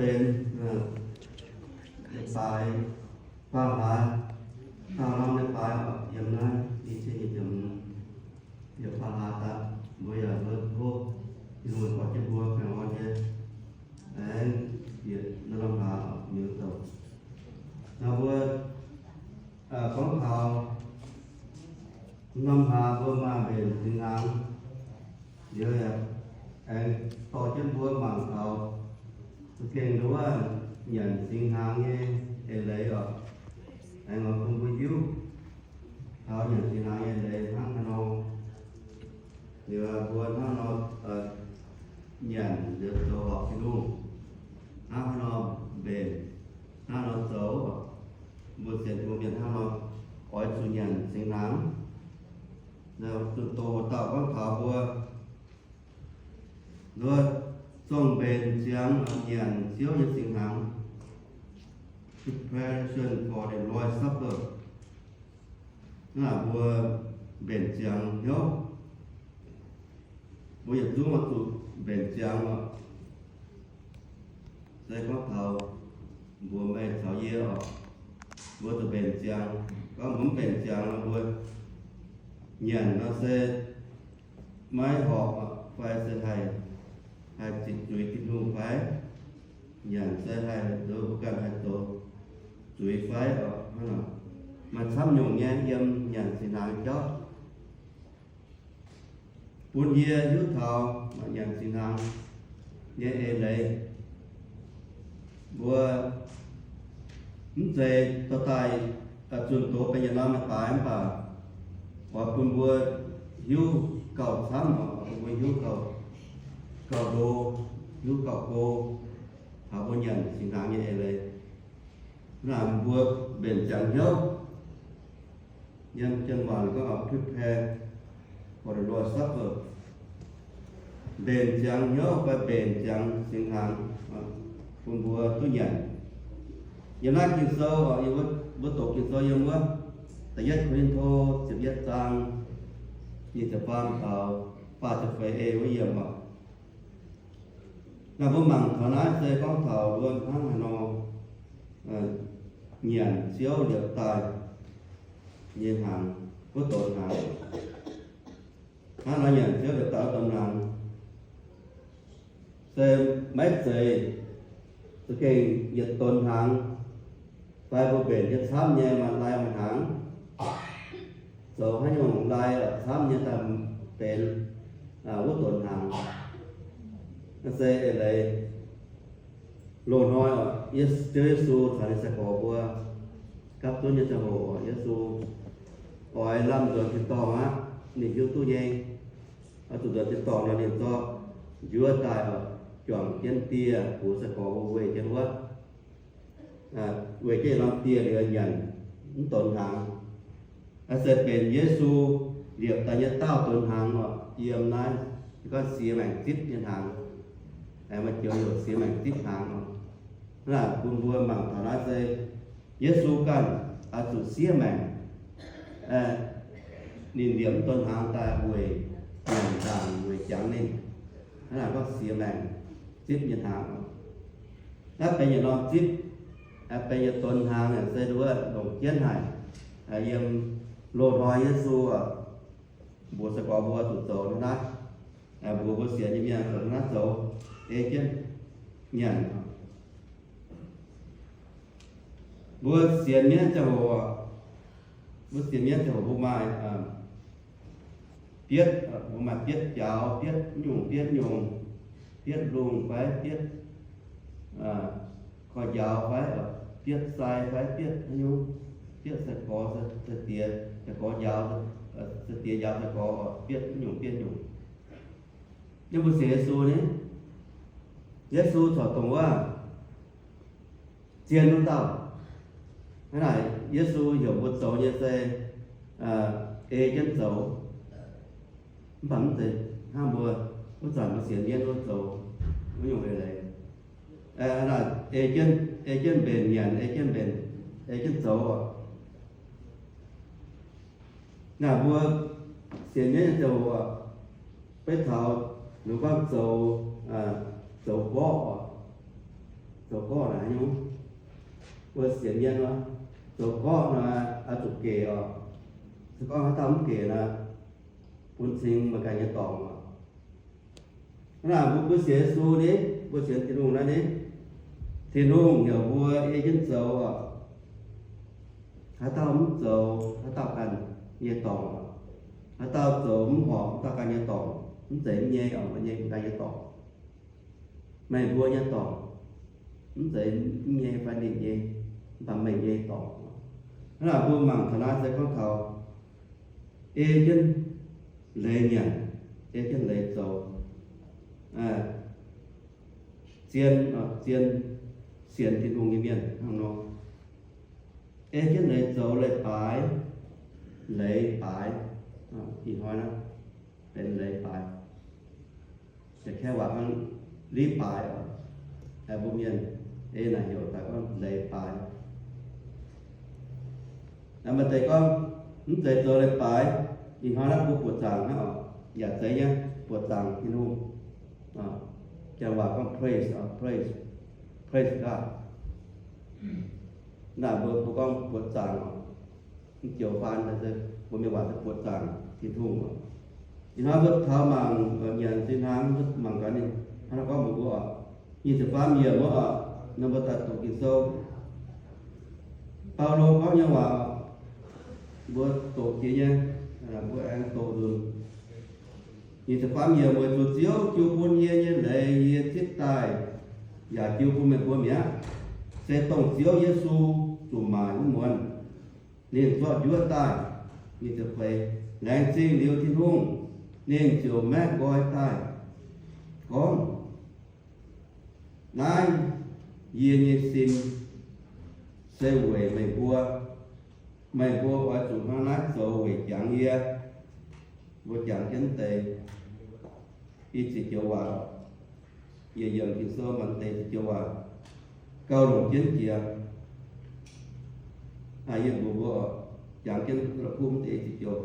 benx, leiz-baaix faam hlaax, faam hlaax leiz-baaix oc, yiem naaiv i cin nyei jomc, yiem faam hlaax daaih, mbuo yaac nduov tov Tin-Hungh korv jienv mbuo baengh orn nyei, aengx bieqc norm hlaax oc, miuz douc. Nor mbuo gorngv taux norm hlaax mbuo maaih mbenc singx hnaangx, liuz yaac aengx dorh jienv mbuo mangc taux za'gengh nduov nyanc singx hnaangx nyei eix leiz oc. Aengx oix bun mbuo hiuv taux nyanc singx hnaangx nyei eix leiz hnangv haaix nor. Liuz mbuo hnangv nor nyanc liuz zoux horpc Tin-Hungh, hnangv haaix nor mbenc, hnangv haaix nor zoux, mbuo sienx Tin-Hungh mienh hnangv nor oix zuqc nyanc singx hnaangx. Zunh doz dauh gorngv taux mbuo nduov zongh mbenc ziangx nyanc Ziouv nyei singx hnaangx, preparation for the Lord's Supper. Hnangv naaic mbuo mbenc ziangx hnyouv, mbuo yietc zungv oix zuqc mbenc ziangx oc. Se gorngv taux mbuox meih caux yie oc, mbuo zuqc mbenc ziangx. Gorngv mbuo mv mbenc ziangx nor, mbuo nyanc nor se maiv horpc fai se haih, haih zitc zuiz Tin-Hungh fai? Nyanc se haih zoux mbuo ganh haih zoux zuiz fai oc? Maaih camv nyungc nyei yiem nyanc singx hnaangx jauv. Bun yie hiuv taux nyanc singx hnaangx nyei eix leiz. Mbuo mv zeiz dorh daaih zunh doz benx yietc norm leiz-baaix mv baac oix bun mbuo hiuv gauh camv, oix bun mbuo hiuv gauh, gauh ndo, hiuv gauh go taux mbuo nyanc singx hnaangx nyei eix leiz. Naaic mbuo mbenc ziangx hnyouv, yiem janx waac gorngv prepare for the Lord's Supper. Mbenc ziangx hnyouv fai mbenc ziangx singx hnaangx bun mbuo duqv nyanc. Yiem naaiv Ging-Sou, yiem mbuo doqc Ging-Sou yiem wuov da'yietv Ko^lin^to ziepc yietv zaang nyic ziepc faam taux faah ziepc feix ei wuov yiem oc. Naaiv mbuo mangc taux naaiv se gorngv taux wuov hnangv haaix nor nyanc Ziouv liepc daaih nyei hnaangx, wuov donx hnaangx. Hnangv nor nyanc Ziouv liepc daaih wuov donx hnaangx se maiv zeiz za'gengh yietc donx hnaangx fai mbuo mbenc nyei camv nyei maaih lai maaih hnaangx, zoux haaix nyungc lai camv nyei daaih benx wuov donx hnaangx. Naaiv se eix leiz loz-hnoi Ziouv Yesu caux ninh sai-gorx mbuo gapv zunv nyei ziangh hoc, Yesu oix lamh nzuonx tin-dorngh aqv. Ninh hiuv duqv nyei, oix zuqc nzuonx tin-dorngh nor ninh zorqv njuov daaih oc, juangc jienv dieh, buoz sai-gorx mbuo weih jienv wuov, weih jienv norm dieh liuz nyanc mv donx hnaangx. Naaiv se benx Yesu liepc daaih nyei daauh donx hnaangx oc. Yiem naaiv gorngv siex maengc zipv nyei hnaangx, maaih joux heuc siex maengc zipv hnaangx oc. Naaiv bun mbuo mangc taux naaiv se Yesu ganh oix zuqc siev maengc, ninh liepc mv donx hnaangx daaih weic nyanc ndaangc weic jangx ninh. Naaiv gorngv siex maengc zipv nyei hnaangx. Naaiv benx yietc norm zipv, benx yietc donx hnaangx se nduov longc jienv haic. Yiem loz-hnoi Yesu mbuox sai-gorx mbuo zuqc zoux naaiv, mbuox mbuo sienx nyei mienh zuqc naaiv zoux, ei jienv nyanc. Mbuo sienx mienv ziangh hoc, mbuo sienx mienv ziangh hoc mbuo maaih bietv, mbuo maaih bietv njaaux, bietv nyungc, bietv nyungc, bietv lungh fai bietv koiv njaaux fai bietv sai fai bietv haaix nyungc, bietv sai-gorx sai-diex, sai-gorx njaaux, sai-diex njaaux sai-gorx, bietv nyungc bietv nyungc. Yie mbuo sienx Yesu ni, Yesu corc dongh wuov zien wuov dauh. Hnangv naaic Yesu heuc mbuo zoux nyei se ei jienv zoux. Mv baac mv zeiz hnangv mbuo wuov zanc mbuo sienx mienv wuov zoux wuov nyungc leiz. Ei jienv, ei jienv mbenc nyanc, ei jienv mbenc, ei jienv zoux. Naaic mbuo sienx mienv nyei ziangh hoc, beiv taux ninh gorngv zoux, zoux mborqv, zoux gorqv naaic nyungc, mbuo sienx mienh nor, zoux gorqv nor, oix zuqc gec oc. Se gorngv haaix dauh mv gec nor, bun cing meih ganh nyei dorngc oc. Hnangv naaic mbuo, mbuo sienx Yesu ni, mbuo sienx Tin-Hungh naaiv ni, Tin-Hungh heuc mbuo ei jienv zoux oc. Haaix dauh mv zoux, haaix dauh ganh nyei dorngc oc. Haaix dauh zoux mv horpc, haaix dauh ganh nyei dorngc. Mv zeiz mv nyei oc, mv nyei, ganh nyei dorngc. Meih mbuo nyei dorngc. Mv zeiz mv nyei fai ninh nyei, mv baac meih nyei dorngc. Hnangv naaic mbuo mangc taux naaiv se gorngv taux ei jienv leiz nyanc, ei jienv leiz zoux, zien, zien sienx Tin-Hungh nyei mienh hnangv nor. Ei jienv leiz zoux leiz baaix, leiz baaix, ih hnoi naaiv benx leiz baaix. Jaax-kaeqv waac gorngv liv baaix oc. Mbuo mienh ei naaic heuc daaih gorngv leiz baaix. Maaih deix gorngv mv zeiz zoux leiz baaix. Ih hnoi naaiv mbuo buoqc zaangc hnangv oc, yaac zeiz nyei, buoqc zaangc Tin-Hungh. Janx waac gorngv praise, praise, praise God. Naaic mbuo, mbuo gorngv buoqc zaangc oc. Mv joux faan, mbuo mienh waac se buoqc zaangc Tin-Hungh oc. Ih hnoi mbuo taux mangc nyanc zinh hnaangx, mbuo mangc gaax ninh hnangv naaiv gorngv mbuox mbuo oc. Nyic ziepc faam yiemc wuov oc, nor mbuo daaih doqc Ging-Sou. Baulo gorngv nyei waac, mbuo doqc jiex nyei, mbuo aengx doqc nzunc. Nyic ziepc faam yiemc, weic zuqc Ziouv jiu bun yie nyei leiz yie zipv daaih, yaac jiu bun meih mbuo mi'aqv. Se dongh Ziouv Yesu zuqc maaic wuov muonz, ninh zorqv njuov daaih. Nyic ziepc feix, laengz zingh liuz Tin-Hungh, ninh ziouc maeqv nqoi daaih gorngv, naaiv yie nyei sin se weic meih mbuo. Meih mbuo oix zuqc hnangv naaiv zoux weic jangx yie. Mbuo jangx jienv deix i ziex joux waac, yie yiem Ging-Sou mangc deix i ziex joux waac gauh longc jienv jiex. Yie mbuox mbuo, jangx jienv la'kuqv deix i ziex joux.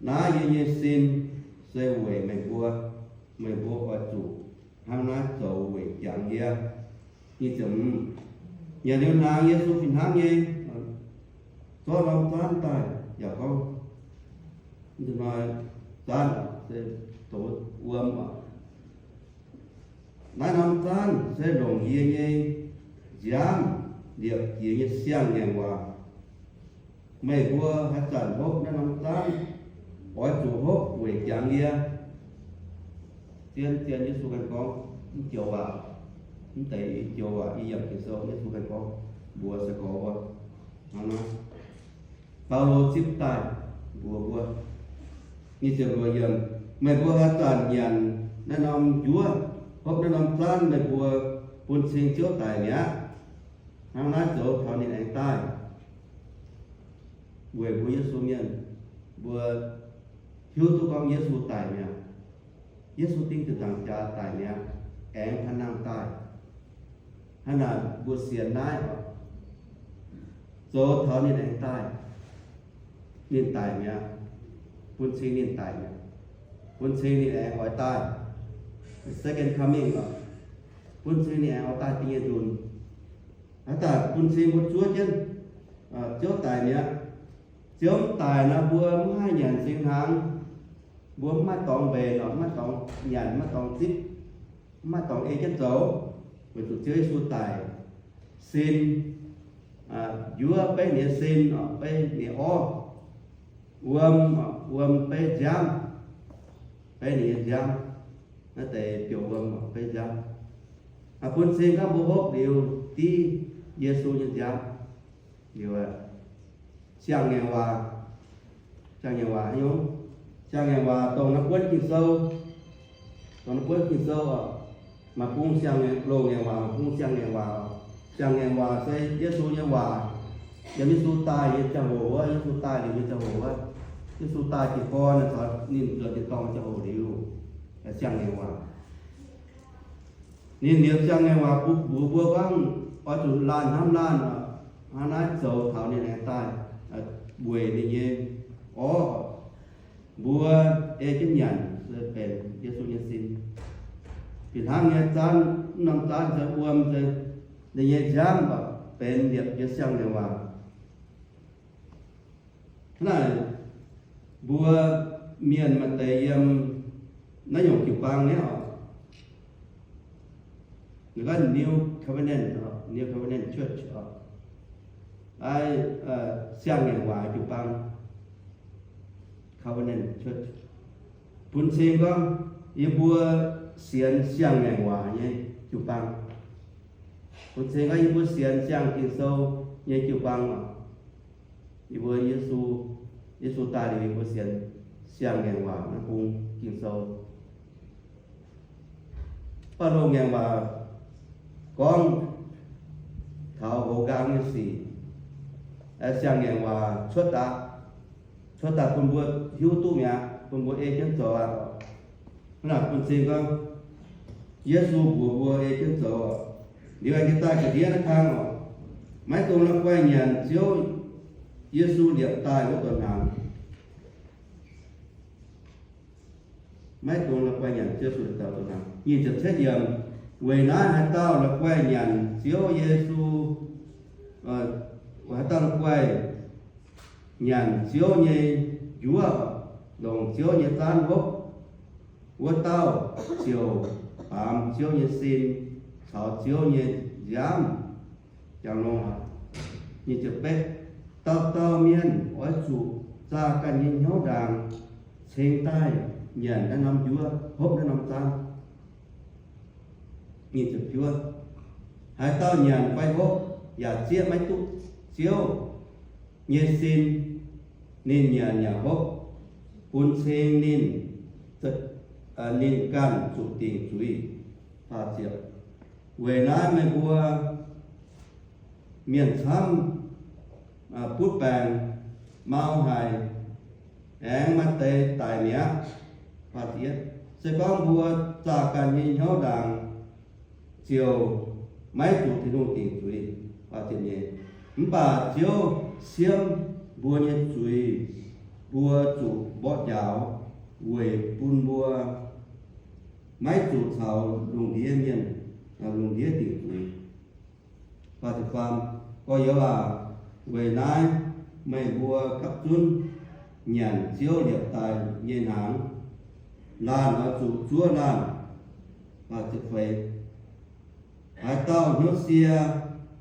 Naaiv yie nyei sin se weic meih mbuo. Meih mbuo oix zuqc hnangv naaiv zoux weic jangx yie. Nyic ziepc hmz, nyanc liuz hnaangx Yesu fih hnangv nyei zorqv norm zaanv daaih yaac gorngv, hnoi zaanv se douz wuom oc. Naaiv norm zaanv se longc yie nyei nziaamv liepc jiex nyei siang-ngaengc waac. Meih mbuo haaix zanc hopv naaiv norm zaanv, oix zuqc hopv weic jangx yie. Zien, zien Yesu ganh gorngv, mv joux waac, mv deix i joux waac, i yiemc Ging-Sou Yesu ganh gorngv mbuox sai-gorx mbuo. Hnangv naaiv, Baulo zipv daaih mbuox mbuo, nyic ziepc luoqc yiemc, meih mbuo haaix zanc nyanc naaiv norm njuov, hopv naaiv norm zaanv, meih mbuo bun cing Ziouv daic mi'aqv. Hnangv naaiv zoux taux ninh aengx daaih. Weic mbuo Yesu mienh, mbuo hiuv duqv gorngv Yesu daic mi'aqv. Yesu dingh ziepc nzaangc jaax daic mi'aqv, aengx paaiv nangh daaih. Hnangv naaic mbuo sienx naaiv oc, zoux taux ninh aengx daaih, ninh daic mi'aqv, bun cing ninh daic mi'aqv, bun cing ninh aengx oix daaih, second coming oc, bun cing ninh aengx oix daaih da'nyeic nzunc. Hnangv naaic bun cing mbuo zuov jienv Ziouv daic mi'aqv. Ziouv mv daic nor, mbuo mv haih nyanc zinh hnaangx. Mbuo mv maaih dorngx mbenc oc, mv maaih dorngx nyanc, mv maaih dorngx zipv, mv maaih dorngx ei jienv zoux, weic zuqc Ziouv Yesu daic. Sin, njuov beiv ninh nyei sin oc, beiv ninh nyei orv. Wuom, wuom beiv nziaamv, beiv ninh nyei nziaamv. Naaiv deix biouv wuom beiv nziaamv. Bun cing gorngv mbuo hopv liuz div Yesu nyei nziaamv liuz, siang-ngaengc waac, siang-ngaengc waac haaix nyungc? Siang-ngaengc waac dongh naaiv buonv Ging-Sou, dongh naaiv buonv Ging-Sou oc. Maaih bung siang-ngaengc, loz-ngaengc waac, maaih bung siang-ngaengc waac oc. Siang-ngaengc waac se Yesu nyei waac. Yiem Yesu daaih nyei ziangh hoc wuov, Yesu daaih liuz nyei ziangh hoc wuov, Yesu daaih jiez gorn caux ninh nzuonx tin-dorngh ziangh hoc liuz, siang-ngaengc waac. Ninh liuz siang-ngaengc waac bun mbuox mbuo gorngv oix zuqc laanh hnamv laanh, hnangv naaiv zoux taux ninh aengx daaih, weic ninh nyei orv. Mbuo ei jienv nyanc se benx Yesu nyei sin. Fih hnangv nyei zaanv, mv norm zaanv se wuom se ninh nyei nziaamv oc, benx liepc nyei siang-ngaengc waac. Hnangv naaic, mbuo mienh maaih deix yiem naaiv nyungc jiu-baang nyei oc, ninh gorngv New Covenant oc, New Covenant Church oc, aa, siang-ngaengc waac jiu-baang, Covenant Church. Bun cing gorngv yie mbuo sienx siang-ngaengc waac nyei jiu-baang. Bun cing gorngv yie mbuo sienx siang Ging-Sou nyei jiu-baang oc. Yie mbuo Yesu, Yesu daaih liuz yie mbuo sienx siang-ngaengc waac naaiv bung Ging-Sou. Baulo ngaengc waac gorngv taux hoz nqaang nyei sic, siang-ngaengc waac cuotv daaih, cuotv daaih bun mbuo hiuv duqv mi'aqv, bun mbuo ei jienv zoux aqv. Hnangv naaic bun cing gorngv Yesu mbuox mbuo ei jienv zoux oc. Liuz aengx jiex daaih ga'ndiev naaiv kang oc, maiv dungx la'guaih nyanc Ziouv Yesu liepc daaih wuov donx hnaangx. Maiv dungx la'guaih nyanc Ziouv Yesu liepc daaih wuov donx hnaangx. Nyic ziepc cietv yiemc, weic naaiv haaix dauh la'guaih nyanc Ziouv Yesu, haaix dauh la'guaih nyanc Ziouv nyei njuov, longc Ziouv nyei zaanv hopv, wuov dauh ziouc baamz Ziouv nyei sin caux Ziouv nyei nziaamv jangx nor. Nyic ziepc betv, dauh dauh mienh oix zuqc zaah ganh nyei hnyouv ndaangc cingx daaih nyanc naaiv norm njuov, hopv naaiv norm zaanv. Nyic ziepc juov, haaix dauh nyanc fai hopv yaac zieqv maiv duqv Ziouv nyei sin, ninh nyanc yaac hopv, bun cing ninh, ninh ganh zuqc dingc zuiz. Weic naaiv meih mbuo mienh camv butv baengc, mau haic, aengx maaih deix daic mi'aqv. Se gorngv mbuo zaah ganh nyei hnyouv ndaangc, ziouc maiv zuqc Tin-Hungh dingc zuiz. Mv baac Ziouv siemv mbuo nyei zuiz, mbuo zuqc mborqv njaaux, weic bun mbuo maiv zuqc caux lungh ndiev mienh, lungh ndiev dingc zuiz. Gorx-youz aac, weic naaiv meih mbuo gapv zunv nyanc Ziouv liepc daaih nyei hnaangx. Laanh oix zuqc zuov laanh. Haaix dauh hnyouv sie,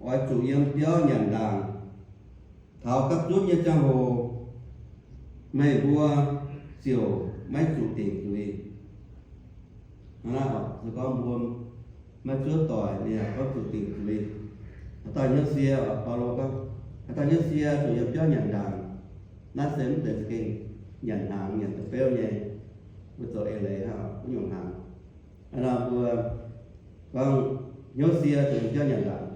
oix zuqc yiem biauv nyanc ndaangc. Taux gapv zunv nyei ziangh hoc, meih mbuo ziouc maiv zuqc dingc zuiz. Se gorngv mbuo maiv zuov doic, ninh yaac gorngv zuqc dingc zuiz. Haaix dauh hnyouv sie, Baulo gorngv, haaix dauh hnyouv sie zuqc yiem biauv nyanc ndaangc. Naaiv se mv zeiz za'gengh nyanc hnaangx nyanc da'beuv nyei, mbuo zoux eix leiz hnangv wuov nyungc hnaangx. Hnangv naaic mbuo gorngv hnyouv sie zuqc yiem biauv nyanc ndaangc.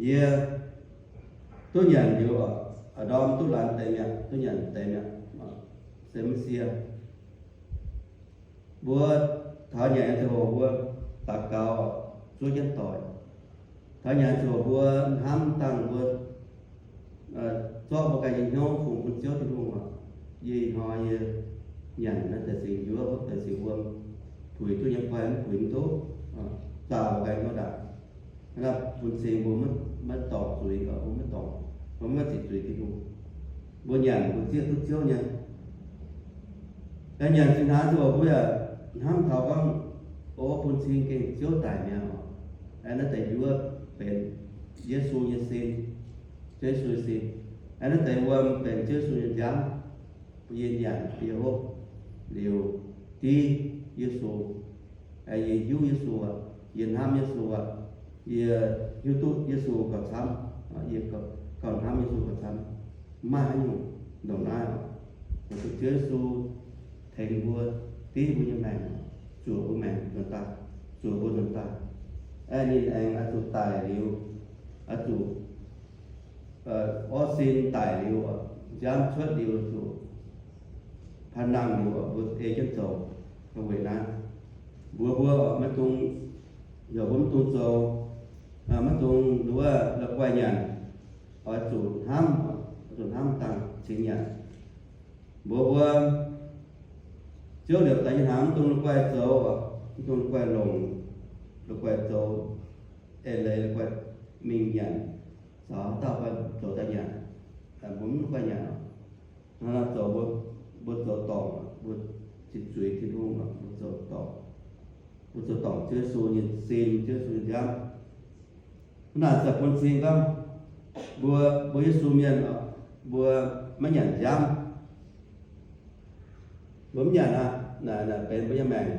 Yie duqv nyanc liuz, a'ndorm duqv laanh deix mi'aqv, duqv nyanc deix mi'aqv, se mv sie. Mbuo taux nyanc nyei ziangh hoc mbuo daux gaux zuov jienv doic. Taux nyanc ziangh hoc mbuo hnamv dangh mbuo zorqv mbuo ganh nyei hnyouv fungx bun Ziouv Tin-Hungh oc. Yie ih hnoi yie nyanc naaiv deix singx njuov, hopv deix singx wuom, puix duqv nyei fai mv puix mv duqv, zaah mbuo ganh nyei hnyouv ndaangc. Hnangv naaiv bun cing mbuo maiv dorngc zuiz, mbuo maiv dorngc, mbuo maiv ziqc zuiz Tin-Hungh. Mbuo nyanc mbuo zieqv duqv Ziouv nyei. Nyanc zinh hnaangx ziangh hoc mbuo yaac hnamv taux gorngv, o, bun cing gengh Ziouv daic mi'aqv oc. Naaiv deix njuov benx Yesu nyei sin, Ziouv Yesu nyei sin. Naaiv deix wuom benx Ziouv Yesu nyei nziaamv. Yie nyanc, yie hopv liuz div Yesu, yie hiuv Yesu aqv, yie hnamv Yesu aqv, yie hiuv duqv Yesu gauh camv, yie gauh hnamv Yesu gauh camv. Mv maaih haaix nyungc ndongc naaiv oc. Weic zuqc Ziouv Yesu tengx mbuo, div mbuo nyei maengc, zuoqc mbuo maengc nzuonx daaih, zuoqc mbuo nzuonx daaih. Aeqv, ninh aengx oix zuqc daic liuz, oix zuqc orv sin daic liuz, nziaamv cuotv liuz, zuqc panh nangh liuz, mbuo ei jienv zoux. Weic naaiv mbuox mbuo maiv dungx, yaac mbuo maiv dungx zoux, maiv dungx nduov la'guaih nyanc, oix zuqc hnamv, oix zuqc hnamv dangh cingx nyanc. Mbuox mbuo, Ziouv liepc daaih nyei hnaangx mv dungx la'guaih zoux, mv dungx la'guaih longc, la'guaih zoux eix leiz, la'guaih mingh nyanc, caux haaix dauh zoux daaih nyanc, mbuo mv la'guaih nyanc oc. Hnangv naaiv zoux mbuo, mbuo zoux dorngc, mbuo ziqc zuiz Tin-Hungh oc, mbuo zoux dorngc, mbuo zoux dorngc Ziouv Yesu nyei sin, Ziouv Yesu nyei nziaamv. Hnangv naaic se bun cing gorngv mbuo, mbuo Yesu mienh oc, mbuo maiv nyanc nziaamv. Mbuo mv nyanc aqv, naaic, naaic benx mbuo nyei maengc.